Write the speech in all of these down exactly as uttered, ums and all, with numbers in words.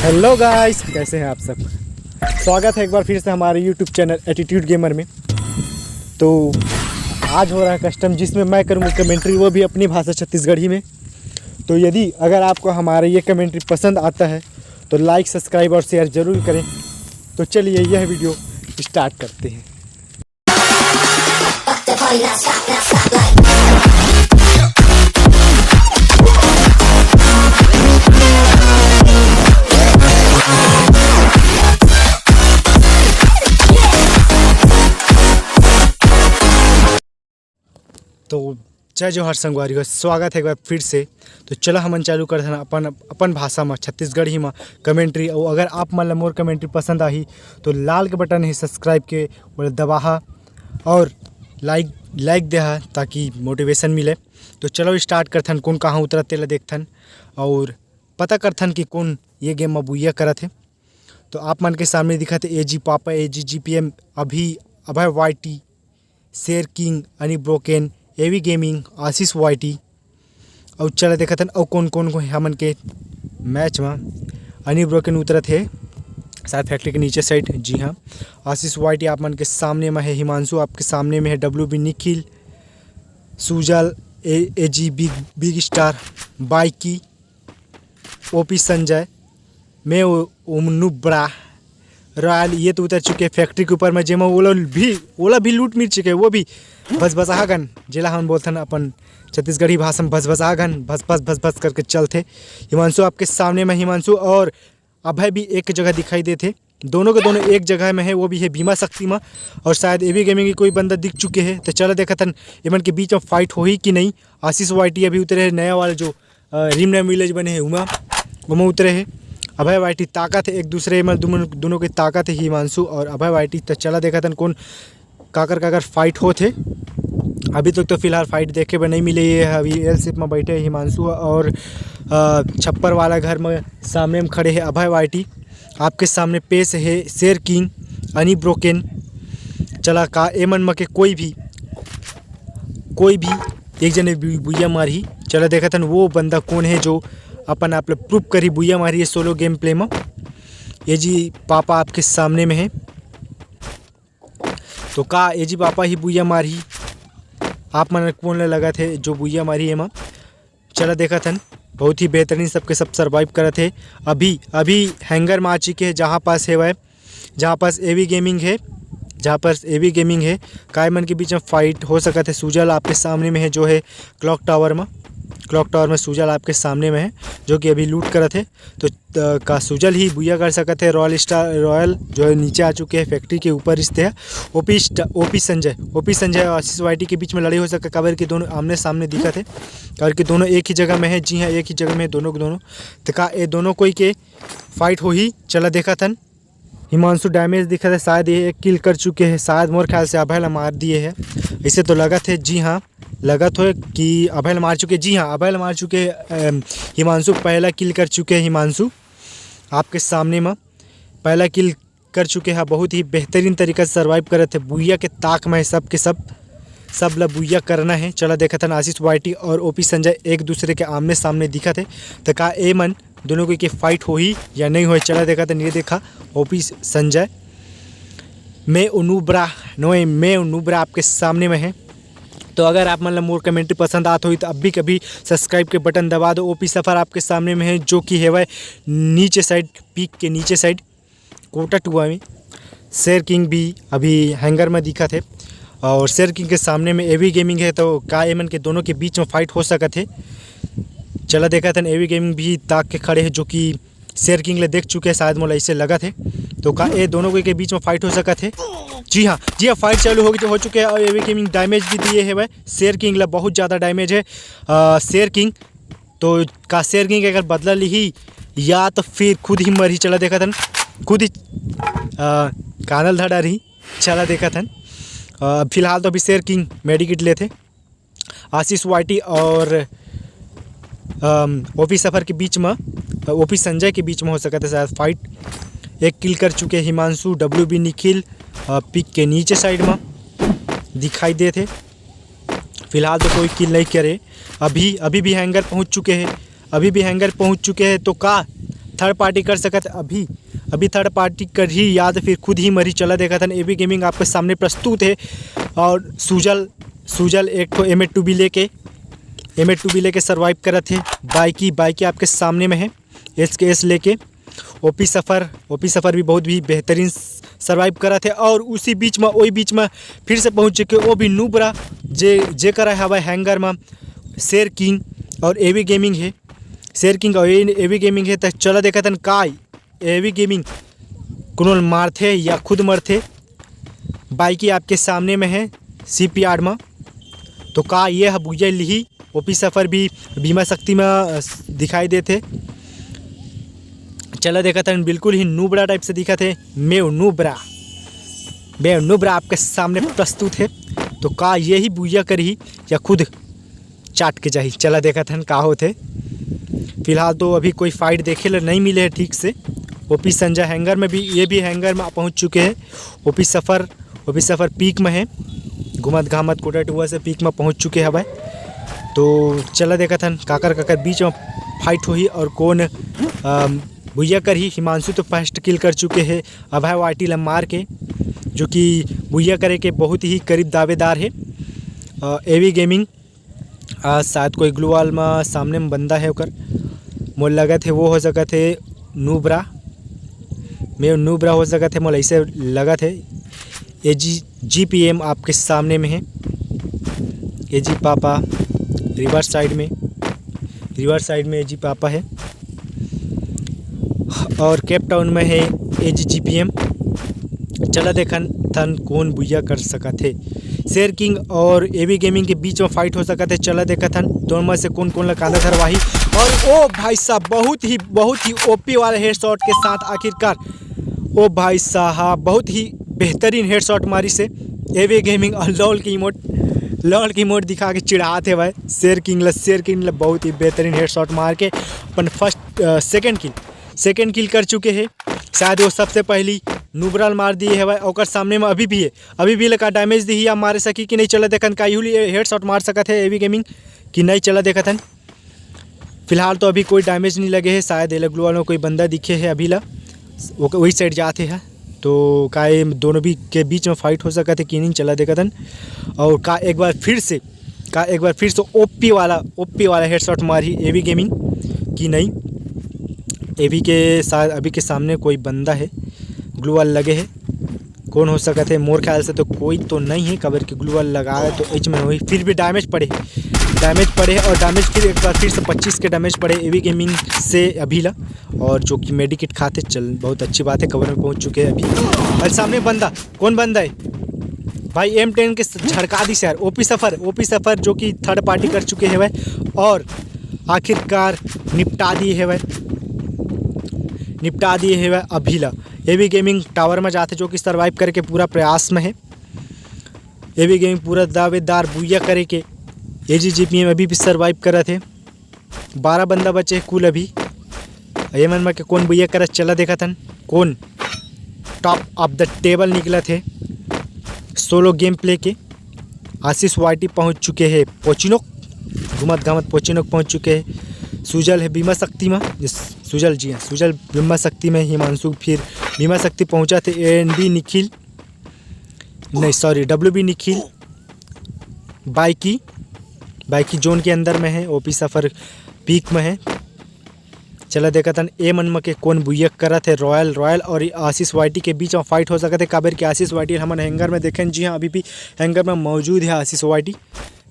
Hello गाइस, कैसे हैं आप सब? स्वागत है एक बार फिर से हमारे यूट्यूब चैनल एटीट्यूड गेमर में। तो आज हो रहा है कस्टम, जिसमें मैं करूँगा कमेंट्री, वो भी अपनी भाषा छत्तीसगढ़ी में। तो यदि अगर आपको हमारा ये कमेंट्री पसंद आता है तो लाइक, सब्सक्राइब और शेयर जरूर करें। तो चलिए यह वीडियो स्टार्ट करते हैं। तो जय जोहार संगवारी हो, स्वागत है एक बार फिर से। तो चला हमन चालू करथन अपन अपन भाषा में, छत्तीसगढ़ी में कमेंट्री। और अगर आप मन ला मोर कमेंट्री पसंद आही तो लाल के बटन है सब्सक्राइब के, ओला दबाहा और लाइक लाइक देहा, ताकि मोटिवेशन मिले। तो चलो स्टार्ट करथन, कौन कहाँ उतरत तेला देखथन और पता करथन कि कौन ये गेम में बुइया करत है। तो आप मन के सामने दिखत है ए जी पापा, ए जी जी पी एम, अभी अभय वाई टी, शेर किंग, अनी ब्रोकन, एवी गेमिंग, आशीष वाई टी। और चला देखत हन और कौन कौन को हमन के मैच में। अनी ब्रोकन उतरत है शायद फैक्ट्री के नीचे साइड। जी हाँ, आशीष वाई टी आप मन के सामने में है, हिमांशु आपके सामने में है, W B Nikhil, Sujal, A A G big big star, बाइकी, ओपी संजय, मैं ओ- ओमनुब्रा रॉयल, ये तो उतर चुके हैं फैक्ट्री के ऊपर में, जेमा ओला भी ओला भी लूट मिल चुके हैं। वो भी भसभसाहा गन, जेला हम बोलथन अपन छत्तीसगढ़ी भाषा में भसभसाहा गन, भस भस भस भस करके चलथे। हिमांशु आपके सामने में, हिमांशु और अभय भी एक जगह दिखाई देथे। दोनों के दोनों एक जगह में है, वो भी है बीमा शक्ति में। और शायद एवी गेमिंग के कोई बंदा दिख चुके हैं। तो चला देखत हन एमन के बीच में फाइट होही कि नहीं। आशीष वाई टी अभी उतरे है, नया वाला जो अ, रिम नैम विलेज बने है उमा, उमा उतरे है। अभय वाई टी ताकत है एक दूसरे में, दोनों दोनों की ताकत है हिमांशु और अभय वाई टी। तो चला देखत हन कौन काकर काकर फाइट होत है। अभी तक तो फिलहाल फाइट देखे बर नहीं मिले। ये अभी एल शेप में बैठे हैं हिमांशु और अ, छप्पर वाला घर में सामने में खड़े हैं अभय वाई टी। आपके सामने पेश है शेर किंग, अनी ब्रोकन। चला का एमन में के कोई भी कोई भी एक जने बु- बुइया मारही। चला देखत हन वो बंदा कौन है जो अपन आप ला प्रूफ करही बुइया मारही ये सोलो गेम प्ले में। ए जी पापा आपके सामने में है। तो का ए जी पापा ही बुइया मारही? आप मन कौन ला लगत है जो बुइया मारही एमा? चला देखत हन, बहुत ही बेहतरीन सबके सब सर्वाइव करत है। अभी अभी हैंगर में आ चुके हैं, जहाँ पास हेवय, जहाँ पास एवी गेमिंग है, जहाँ पास एवी गेमिंग है। काय मन के बीच में फाइट हो सकत है। सुजल आपके सामने में है जो है क्लॉक टावर में, क्लॉक टावर में सुजल आपके सामने में है जो कि अभी लूट करत है। तो अ, का सुजल ही बुइया कर सकत है। रॉयल स्टार रॉयल जो है नीचे आ चुके हैं फैक्ट्री के ऊपर रिश्ते है। ओपी स्टा- ओपी संजय ओपी संजय और आशीष वाई टी के बीच में लड़ाई हो सकता है, काबर कि दोनों आमने सामने दिखत है, काबर कि दोनों एक ही जगह में है। जी हाँ, एक ही जगह में है दोनों के दोनों। तो का ये दोनों कोई के फाइट होही? चला देखत हन। हिमांशु डैमेज दिखत है, शायद ये एक किल कर चुके हैं, शायद मोर ख्याल से अभय ला मार दिए है, ऐसे तो लगत है। जी हाँ, लगत हो कि अभय ला मार चुके। जी हाँ, अभय ला मार चुके। अम, हिमांशु पहला किल कर चुके हैं। हिमांशु आपके सामने में पहला किल कर चुके हैं, बहुत ही बेहतरीन तरीका से सर्वाइव करत है। बुइया के ताक में सब के सब सब ला बुइया करना है। चला देखत हन आशीष वाई टी और ओपी संजय एक दूसरे के आमने सामने दिखत है। तो का ए मन दोनों के, के फाइट होही या नहीं होही? चला देखत हन। ये देखा ओपी संजय, मैं उनुब्रा नोए मैं उनुब्रा आपके सामने में है। तो अगर आप मन ला मोर कमेंट्री पसंद आत होही तो अभी कभी सब्सक्राइब के बटन दबा दो। ओपी सफर आपके सामने में है जो कि हेवय नीचे साइड, पीक के नीचे साइड कोटा टुआ में। शेर किंग भी अभी हैंगर में दिखत है और शेर किंग के सामने में एवी गेमिंग है। तो का एमन के दोनों के बीच में फाइट हो सकत है? चला देखत हन, एवी गेमिंग भी ताक के खड़े है जो कि शेर किंग ले देख चुके हैं, शायद मोला ऐसे लगत है। तो का ये दोनों के, के बीच में फाइट हो सकत है? जी हाँ, जी हाँ, फाइट चालू हो, हो चुके हैं और एवी गेमिंग डैमेज भी दिए है भाई। शेर किंग ला बहुत ज़्यादा डैमेज है। अ, शेर किंग तो का शेर किंग अगर बदला लिही या तो फिर खुद ही मरही। चला देखत हन, खुद ही अ, कानल धड़ा रही। चला देखत हन। अ, फिलहाल तो अभी शेर किंग मेडिकिट लेथे। आशीष वाई टी और अम, ओपी सफर के बीच में, ओपी संजय के बीच में हो सकत है शायद फाइट। एक किल कर चुके हिमांशु, डब्ल्यू बी निखिल, अ, पिक के नीचे साइड में दिखाई देत हे। फिलहाल तो कोई किल नहीं करे। अभी अभी भी हैंगर पहुंच चुके हैं, अभी भी हैंगर पहुंच चुके हैं। तो का थर्ड पार्टी कर सकत हे। अभी अभी थर्ड पार्टी करही या तो फिर खुद ही मरही। चला देखत हन, एवी गेमिंग आपके सामने प्रस्तुत हे। और सुजल सुजल एक ठो एम एट टू बी लेके एम एट टू बी लेके सर्वाइव करत हे। बाइकी बाइकी आपके सामने में हे, एस के एस लेके। ओपी सफ़र ओपी सफ़र भी बहुत भी बेहतरीन सर्वाइव करत हे। और उसी बीच में वही बीच में फिर से पहुँच चुके वो भी नुब्रा, जे जे करा हवय हैंगर में शेर किंग और एवी गेमिंग हे। शेर किंग और एवी गेमिंग हे। तो चला देखत हन का एवी गेमिंग कोनो ल मारथे या खुद मरथे। बाइकी आपके सामने में हे शिपयार्ड में। तो का ये ह बुइया लिही? ओपी सफ़र भी भीमा शक्ति में अ, दिखाई देथे। चला देखत हन, बिल्कुल ही नुब्रा टाइप से दिखत हे। मेव नुब्रा मेव नुब्रा आपके सामने प्रस्तुत हे। तो का यही बुइया करही या खुद चाट के जाही? चला देखत हन का होथे। फिलहाल तो अभी कोई फाइट देखे ला नहीं मिले हे ठीक से। ओपी संजय हैंगर में भी ये भी हैंगर में पहुँच चुके हे। ओपी सफ़र ओपी सफ़र पीक में हे। घूमत घामत कोटा टुआ से पीक में पहुँच चुके हवय। तो चला देखत हन काकर काकर बीच में फाइट होही और कौन अम, बुइया करही। हिमांशु तो फर्स्ट किल कर चुके हे अभय वाटी ला मार के, जो कि बुइया करे के बहुत ही करीब दावेदार हे। अ, एवी गेमिंग आज शायद कोई ग्लू वॉल में सामने में बंदा हे ओकर, मोला लगत हे वो हो सकत हे नुब्रा। मेव नुब्रा हो सकत हे, मोला ऐसे लगत हे। ए जी जी पी एम आपके सामने में हे। ए जी पापा रिवर साइड में रिवर साइड में ए जी पापा हे। और केप टाउन में हे ए जी जी पी एम। चला देखन थन कौन बुइया कर सकत हे। शेर किंग और एवी गेमिंग के बीच में फाइट हो सकत हे। चला देखत हन दोनों में से कौन कौन ला कांदा धरवाही। और ओ भाई साहब, बहुत ही बहुत ही ओपी वाला हेडशॉट के साथ आखिरकार, ओ भाई साहब, बहुत ही बेहतरीन हेडशॉट मारिस हे एवी गेमिंग। और लॉल की इमोट लॉल की इमोट दिखा के चिढ़ात हे भाई शेर किंग ला। शेर किंग ला बहुत ही बेहतरीन हेडशॉट मार के अपन फर्स्ट सेकंड किल सेकंड किल कर चुके हे। शायद वो सबसे पहली नुब्रा ल मार दिए हवय। ओकर सामने में अभी भी हे, अभी भी ले का डैमेज दिही या मारे सकी कि नहीं, चला देखन का इहू ले हेडशॉट मार सकत हे एवी गेमिंग कि नहीं, चला देखत हन। फिलहाल तो अभी कोई डैमेज नहीं लगे हे। शायद ये लोग वालों कोई बंदा दिखे हे अभी ला, वो वही साइड जाते हैं। तो का ये दोनों भी के बीच में फाइट हो सकत हे कि नहीं, चला देखत हन। और का एक बार फिर से का एक बार फिर से ओपी वाला ओपी वाला हेडशॉट मारही एवी गेमिंग कि नहीं। एवी के साथ अभी के सामने कोई बंदा हे, ग्लू वॉल लगे हे। कौन हो सकत हे? मोर ख्याल से तो कोई तो नहीं हे, काबर कि ग्लू वॉल लगाए तो एच में होही। फिर भी डैमेज पड़े डैमेज पड़े और डैमेज फिर एक बार फिर से पच्चीस के डैमेज पड़े एवी गेमिंग से अभी ला। और जो कि मेडिकिट खाते चल, बहुत अच्छी बात है, कवर में पहुंच चुके हैं अभी। और सामने बंदा, कौन बंदा है भाई? एम टेन के झड़का दिस यार। ओपी सफ़र ओपी सफ़र जो कि थर्ड पार्टी कर चुके हवय और आखिरकार निपटा दिए हवय निपटा दिए हवय अभी ला। एवी गेमिंग टावर में जाथे जो कि सर्वाइव करे के पूरा प्रयास में हे। एवी गेमिंग पूरा दावेदार बुइया करे के। ए जी जी पी एम अभी भी सर्वाइव करत हे। बारह बंदा बचे हे कुल अभी। ये मन में के कौन बुइया करत, चला देखत हन कौन टॉप ऑफ द टेबल निकलत हे सोलो गेम प्ले के। आशीष वाईटी पहुंच चुके हे पोचिनोक, घूमत घामत पोचिनोक पहुंच चुके हे। सुजल हे बीमा शक्ति में, सुजल जी हाँ, सुजल बीमा शक्ति में, हिमांशु फिर बीमा शक्ति पहुंचत हे। एन बी निखिल, नहीं सॉरी, डब्ल्यू बी निखिल, बाइकी बाइकी जोन के अंदर में हे। ओपी सफ़र पीक में हे। चला देखत हन ए मन म के कौन बुइया करत हे। रॉयल रॉयल और आशीष वाईटी के बीच में फाइट हो सकत हे, काबर कि आशीष वाईटी हमन हैंगर में देखेन, जी हाँ, अभी भी हैंगर में मौजूद हे आशीष वाईटी।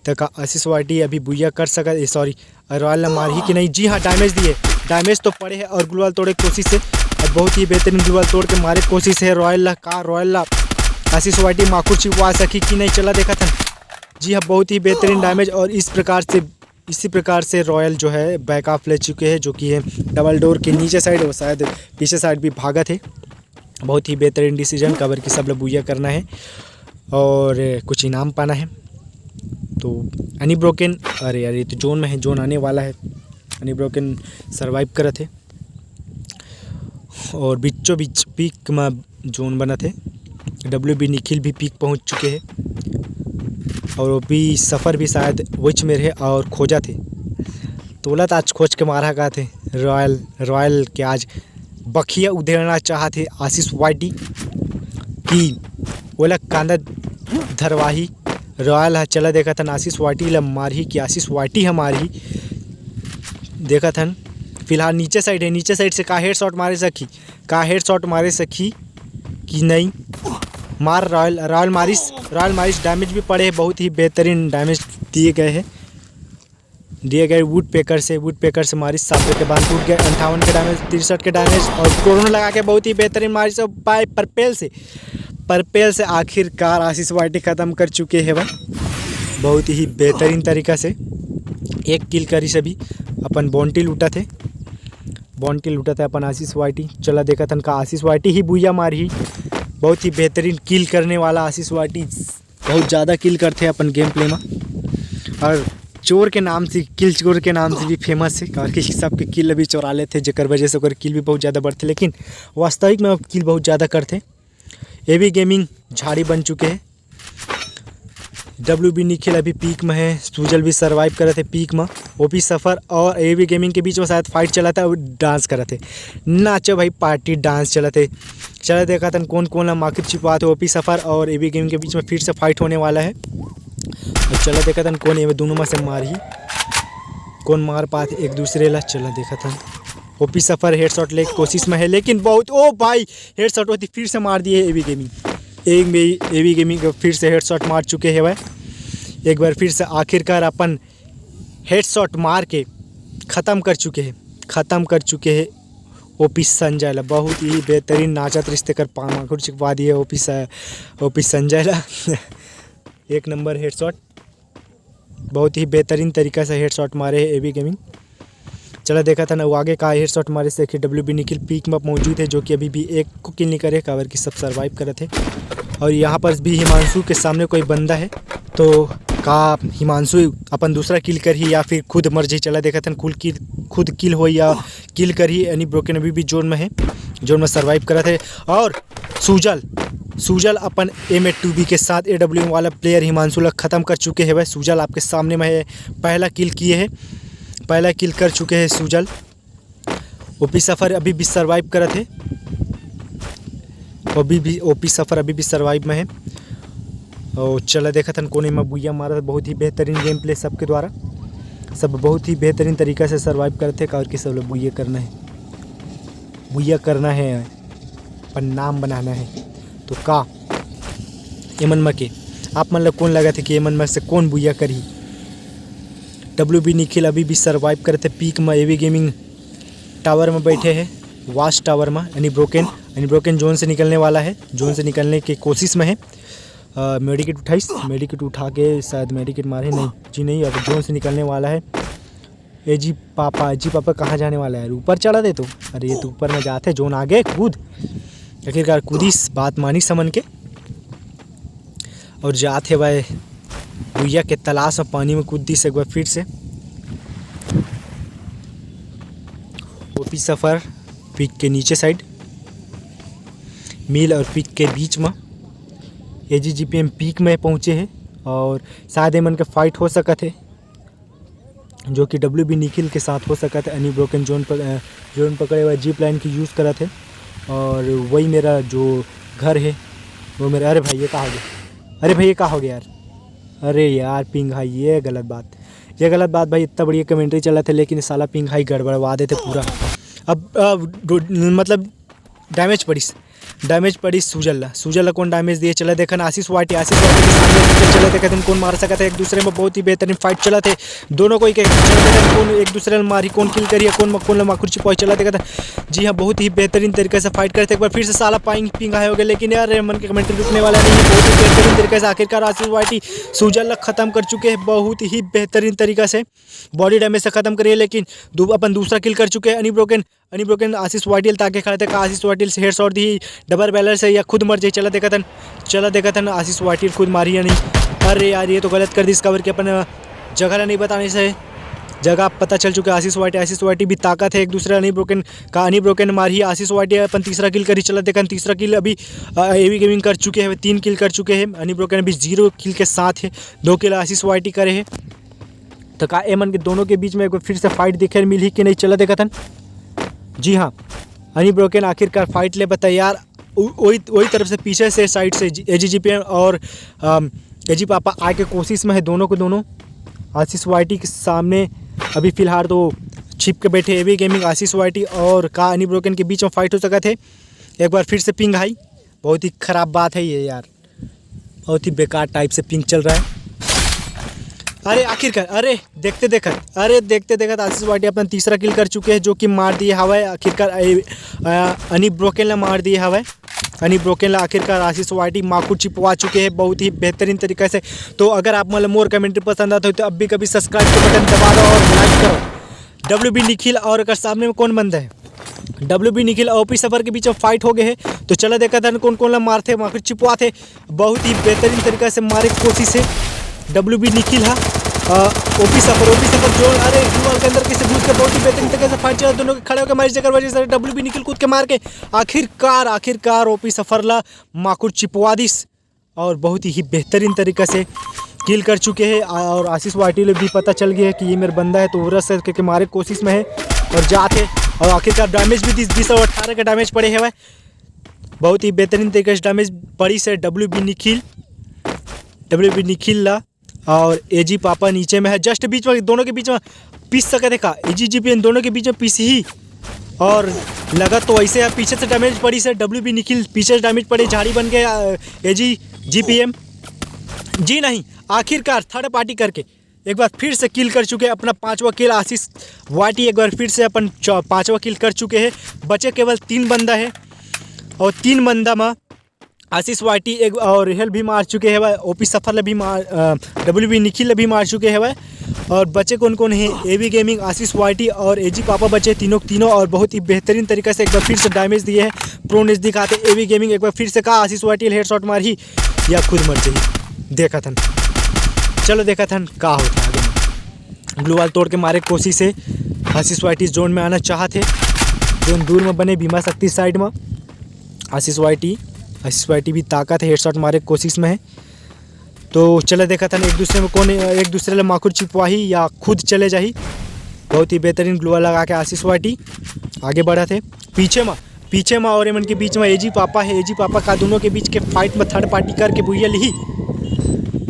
त का आशीष वाईटी अभी बुइया कर सकत हे, सॉरी, रॉयल ला मारही कि नहीं? जी हाँ, डैमेज दिए, डैमेज तो पड़े हे और ग्लू वॉल तोड़े के कोशिश हे। और बहुत ही बेहतरीन ग्लू वॉल तोड़ के मारे के कोशिश हे रॉयल ला। का रॉयल ला आशीष वाईटी माकुर चिपवा सकी कि नहीं, चला देखत हन। जी हाँ, बहुत ही बेहतरीन डैमेज। और इस प्रकार से इसी प्रकार से रॉयल जो है बैक ऑफ ले चुके हैं, जो कि है डबल डोर के नीचे साइड, वो शायद पीछे साइड भी भागत हे। बहुत ही बेहतरीन डिसीजन, काबर कि सब ला बुइया करना है और कुछ इनाम पाना है। तो अनब्रोकन, अरे यार, ये तो जोन में है, जोन आने वाला है। अनब्रोकन सर्वाइव करत हे और बीचों बीच पीक में जोन बनत हे। डब्ल्यू बी निखिल भी पीक पहुंच चुके हे और ओपी सफ़र भी शायद वोच में रहे और खोजत हे। तोला तो आज खोज के मारा कहत हे। रॉयल, रॉयल के आज बखिया उधेड़ना चाहत हे आशीष वाईटी कि ओला कांदा धरवाही। रॉयल ह, चला देखत हन आशीष वाईटी ला मारही कि आशीष वाईटी ह मारही। देखत हन फिलहाल नीचे साइड हे, नीचे साइड से का हेडशॉट मारे सकही, का हेडशॉट मारे सकही कि नहीं। मार रॉयल, रॉयल मारिस, रॉयल मारिस, डैमेज भी पड़े हे, बहुत ही बेहतरीन डैमेज दिए गए हे, दिए गए वुड पेकर से, वुड पेकर से मारिस सात के बाद टूट गए, अंठावन के डैमेज, तिरसठ के डैमेज और कोरोना लगा के बहुत ही बेहतरीन मारिस और बाय परपेल से, परपेल से आखिरकार आशीष वाईटी खत्म कर चुके हैं भाई। बहुत ही बेहतरीन तरीका से एक किल करिस अभी, अपन बाउंटी लूटत हे, बाउंटी लूटत हे अपन आशीष वाईटी। चला देखत हन का आशीष वाईटी ही बुइया मारही, बहुत ही बेहतरीन किल करने वाला आशीष वाईटी। बहुत ज़्यादा किल करथे अपन गेम प्ले में, और चोर के नाम से, किल चोर के नाम से भी फेमस हे, काबर कि सबके किल अभी चोरा लेथे, जेकर वजह से ओकर किल भी बहुत ज़्यादा बढ़थे, लेकिन वास्तविक में अब किल बहुत ज़्यादा करथे। एवी गेमिंग झाड़ी बन चुके हे। डब्ल्यू बी निखिल अभी पीक में हे, सूजल भी सर्वाइव करत हे पीक में। ओपी सफर और एवी गेमिंग के बीच में शायद फाइट चलत हे, डांस करत हे, नाचो भाई पार्टी डांस चलत हे। चला देखत हन कौन कौन ला आखिर छिपवात हे। ओपी सफर और एवी गेमिंग के बीच में फिर से फाइट होने वाला है। और चला देखत हन कौन एमे दोनों में से मारही, कौन मार पात एक दूसरे ला। चला देखत हन, ओपी सफर हेडशॉट ले कोशिश में है, लेकिन बहुत, ओ भाई, हेडशॉट होती फिर से मार दिए एवी गेमिंग। एक में एवी गेमिंग को फिर से हेडशॉट मार चुके हैं भाई, एक बार फिर से आखिरकार अपन हेडशॉट मार के ख़त्म कर चुके हैं, ख़त्म कर चुके हैं ओपी संजय ला। बहुत ही बेहतरीन नाचत रिश्ते कर पामाखुर छिपवा दिए ओपी स-, ओपी संजय ला। एक नंबर हेडशॉट, बहुत ही बेहतरीन तरीका से हेडशॉट मारे है एवी गेमिंग। चला देखत हन, वो आगे का हेडशॉट मारे से कि डब्ल्यू बी निखिल पीक में मौजूद है, जो कि अभी भी एक को किल नहीं करे, काबर कि सब सर्वाइव करत है। और यहाँ पर भी हिमांशु के सामने कोई बंदा है, तो का हिमांशु अपन दूसरा किल करही या फिर खुद मर जाही? चला देखत हन, खुद किल, खुद किल हो या किल करही। एनी ब्रोकन अभी भी जोन में है, जोन में सर्वाइव करत है। और सूजल, सूजल अपन एम ए टू बी के साथ ए डब्ल्यू एम वाला प्लेयर हिमांशु ला खत्म कर चुके हैं। वह सूजल आपके सामने में है, पहला किल किए हैं, पहला किल कर चुके हैं सूजल। ओपी सफर अभी भी सर्वाइव करत है, अभी भी ओपी सफर अभी भी सर्वाइव में है। और चला देखत हन कोने में बुइया मारत है, बहुत ही बेहतरीन गेम प्ले सबके द्वारा, सब बहुत ही बेहतरीन तरीका से सर्वाइव करत है, काबर कि सब लोग बुइया करना है, बुइया करना है, अपन नाम बनाना है। तो का एमन म के आप मन ल कौन लगत है कि एमन म से कौन बुइया करही? डब्ल्यू बी निखिल अभी भी सर्वाइव करत है पीक म, एवी गेमिंग टावर में बैठे हैं, वाच टावर में। एनी ब्रोकन, एनी ब्रोकन जोन से निकलने वाला है, जोन से निकलने की कोशिश में है। मेडिकेट उठाइस, मेडिकेट उठा के शायद मेडिकेट मारे नहीं जी, नहीं, अब जोन से निकलने वाला है। ए जी पापा, जी पापा कहाँ जाने वाला है? ऊपर चढ़ा दे तो। अरे ये तो ऊपर में जाते, जोन आगे कूद। आखिरकार कूदिस, बात मानिस हमन के। और जात हे भाई बुइया के तलाश में, पानी में कूद दिस एक बार फिर से। ओपी सफर पीक के नीचे साइड, मिल और पीक के बीच में। ए जी जी पी एम पीक में पहुँचे है और शायद एमन के फाइट हो सकत है, जो कि डब्ल्यू बी निखिल के साथ हो सकत है। एनी ब्रोकन जोन पर, अ, जोन पकड़े हुए जिप लाइन की यूज़ करत है और वही मेरा जो घर है वो मेरा, अरे भाई ये का हो गया, अरे भाई ये का हो गया यार, अरे यार पिंग भाई ये गलत बात, ये गलत बात भाई, इतना बढ़िया कमेंट्री चलत है लेकिन साला पिंग भाई गड़बड़वा देते पूरा। अब, अब डो-, मतलब डैमेज पड़िस, डैमेज पड़िस सूजल ला। सूजल ला कौन डैमेज दिए? चला देखन आशीष वाटी, आशीष वाटी के सामने चला देखत हन कौन मार सकत है एक दूसरे में। बहुत ही बेहतरीन फाइट चलत है, दोनों को एक, एक चला देखत हन कौन एक दूसरे ला मारी, कौन किल करी, कौन म-, कौन ला माखुर छिपाई। चला देखत हन, जी हाँ, बहुत ही बेहतरीन तरीके से फाइट करते। एक बार फिर से साला पाइंग पिंग हाई हो गए, लेकिन यार एमन के कमेंट्री रुकने वाला नहीं है। बहुत ही बेहतरीन तरीके से आखिरकार आशीष वाटी सूजल ला खत्म कर चुके हैं, बहुत ही बेहतरीन तरीका से बॉडी डैमेज से खत्म करिए, लेकिन दू-, अपन दूसरा किल कर चुके हैं। अनब्रोकन, अनब्रोकन आशीष वाटिल ताके खड़े थे, का आशीष वाटिल से हेडशॉट दी डबल बैरल से या खुद मर जाए। चला देखत हन, चला देखत हन आशीष वाटिल खुद मारी या नहीं। अरे यार, ये तो गलत कर दी, इसका करके अपन जगह ला नहीं बताने से जगह पता चल चुका है। आशीष वाटी, आशीष वाटी भी ताकत है एक दूसरे। अनब्रोकन का, अनब्रोकन मारी आशीष वाटी, अपन तीसरा किल करी। चला देखन तीसरा किल अभी एवी गेमिंग कर चुके हैं, तीन किल कर चुके हैं। अनब्रोकन अभी जीरो किल के साथ है, दो किल आशीष वाटी करे है। तो का एमन के दोनों के बीच में एक बार फिर से फाइट देखे मिलही कि नहीं, चला देखत हन। जी हाँ, अनी ब्रोकन आखिरकार फाइट ले बर तैयार। उ-, वही वही तरफ से पीछे से साइड से एजी जीपीएम और एजी पापा आए के कोशिश में है, दोनों के दोनों। आशीष वाईटी के सामने अभी फिलहाल तो छिप के बैठे एवी गेमिंग, आशीष वाईटी और का अनी ब्रोकन के बीच में फाइट हो सकत हे। एक बार फिर से पिंग हाई, बहुत ही खराब बात है ये यार, बहुत ही बेकार टाइप से पिंग चल रहा है। अरे आखिरकार, अरे देखते देखत, अरे देखते देखत आशीष वाईटी अपना तीसरा किल कर चुके हैं, जो कि मार दिए हवय आखिरकार ए-, अ, अनी ब्रोकन ला मार दिए हवय। अनी ब्रोकन ला आखिरकार आशीष वाईटी माकुर चिपवा चुके हैं बहुत ही बेहतरीन तरीका से। तो अगर आप मन ला मोर कमेंट्री पसंद आता हो तो अभी कभी सब्सक्राइब के बटन दबा दो और लाइक करो। डब्ल्यू बी निखिल और एकर सामने में कौन बंदा है? डब्ल्यू बी निखिल और ओपी सफर के बीच में फाइट हो गए है। तो चला देखत हन कौन कौन ला मारथे, माकुर चिपवाथे। बहुत ही बेहतरीन तरीका से मारे के कोशिश है डब्ल्यू बी निखिल हा। ओपी सफर, ओपी सफर जो, अरे दीवार के अंदर कैसे घुस के बहुत ही बेहतरीन तरीके से फाइट चला, दोनों के खड़े होकर मारी, जेकर वजह से डब्ल्यू बी निखिल कूद के मार के आखिरकार, आखिरकार ओपी सफर ला माकुर चिपवा दिस और बहुत ही बेहतरीन तरीका से किल कर चुके हैं। और आशीष वाईटी ले भी पता चल गया है कि ये मेरा बंदा है, तो उरस करके मारे के कोशिश में है और जात है। और आखिरकार डैमेज भी दिस, बीस और अठारह का डैमेज पड़े हवय। बहुत ही बेहतरीन तरीके से डैमेज पड़ी से W B Nikhil, W B Nikhil ला। और एजी पापा नीचे में है, जस्ट बीच में, दोनों के बीच में पिस सकत हे का? एजी जीपीएम दोनों के बीच में पिस ही। और लगा तो ऐसे है, पीछे से डैमेज पड़ी से डब्ल्यू बी निखिल, पीछे से डैमेज पड़ी, झाड़ी बन गए एजी जीपीएम। जी नहीं, आखिरकार थर्ड पार्टी करके एक बार फिर से किल कर चुके हैं अपना पांचवा किल आशीष वाईटी। एक बार फिर से अपन चौ-, पांचवा किल कर चुके हैं। बचे केवल तीन बंदा है और तीन बंदा में आशीष वाईटी एक और हेल भी मार चुके हैं, ओपी सफर ले भी मार, डब्ल्यू बी निखिल ले भी मार चुके हैं। और बचे कौन कौन है? एवी गेमिंग, आशीष वाईटी और एजी पापा बचे, तीनों तीनों। और बहुत ही बेहतरीन तरीके से एक बार फिर से डैमेज दिए हैं। प्रो नेज दिखाते एवी गेमिंग, एक बार फिर से का आशीष वाईटी हेडशॉट मार ही या खुद मर जाही। देखत हन, चलो देखत हन का होता है आगे में। ग्लू वॉल तोड़ के मारे के कोशिश है। आशीष वाईटी जोन में आना चाहत है, जोन दूर में बने भीमा शक्ति साइड में। आशीष वाईटी, आशीष वाईटी भी ताकत है, हेडशॉट मारे के कोशिश में है। तो चले देखत हन एक दूसरे में कौन एक दूसरे ले माकुर चिपवाही या खुद चले जाही। बहुत ही बेहतरीन ग्लू वॉल लगा के आशीष वाईटी आगे बढ़त है। पीछे में, पीछे में और एमन के बीच में एजी पापा है। एजी पापा का दोनों के बीच के फाइट में थर्ड पार्टी करके बुइया लिही,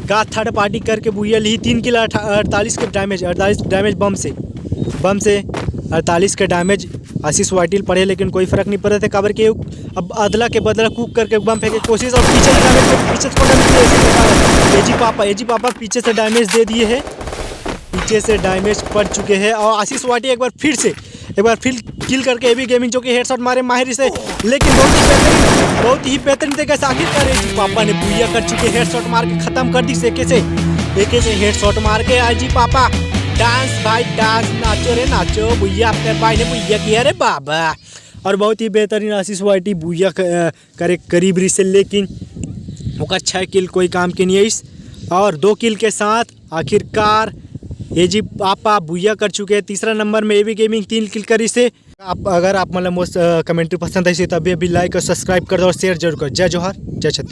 का थर्ड पार्टी करके बुइया लिही। तीन किल अठा-, अड़तालीस के डैमेज, अड़तालीस डैमेज बम से, बम से अड़तालीस के डैमेज आशीष वाईटी ल पड़े, लेकिन कोई फर्क नहीं पड़त है, काबर के अब अदला के बदला कुक करके बम फेंके कोशिश और पीछे से डैमेज, पीछे से डैमेज दिए एजी पापा, एजी पापा पीछे से डैमेज दे दिए है, पीछे से डैमेज पड़ चुके हैं। और आशीष वाईटी एक बार फिर से, एक बार फिर किल करके एवी गेमिंग जो कि हेडशॉट मारे माहिर से, लेकिन बहुत ही बेहतरीन, बहुत ही बेहतरीन तरीके से आखिरकार एजी पापा ने बुइया कर चुके, हेडशॉट मार के खत्म कर दी से कैसे, एक ऐसे हेडशॉट मार के आईजी पापा डांस भाई डांस, नाचो रे नाचो, बुइया अपने भाई ने बुइया किया रे बाबा। और बहुत ही बेहतरीन आशीष वाईटी बुइया क-, अ, करे करीब रही से, लेकिन ओकर छः किल कोई काम के नहीं आइस। और दो किल के साथ आखिरकार एजी पापा बुइया कर चुके हैं। तीसरा नंबर में एवी गेमिंग तीन किल करी से। आप, अगर आप मतलब मोर, अ, कमेंट्री पसंद आई से तो अभी अभी लाइक और सब्सक्राइब कर दो और शेयर जरूर करो। जय जोहार, जय छत्तीसगढ़।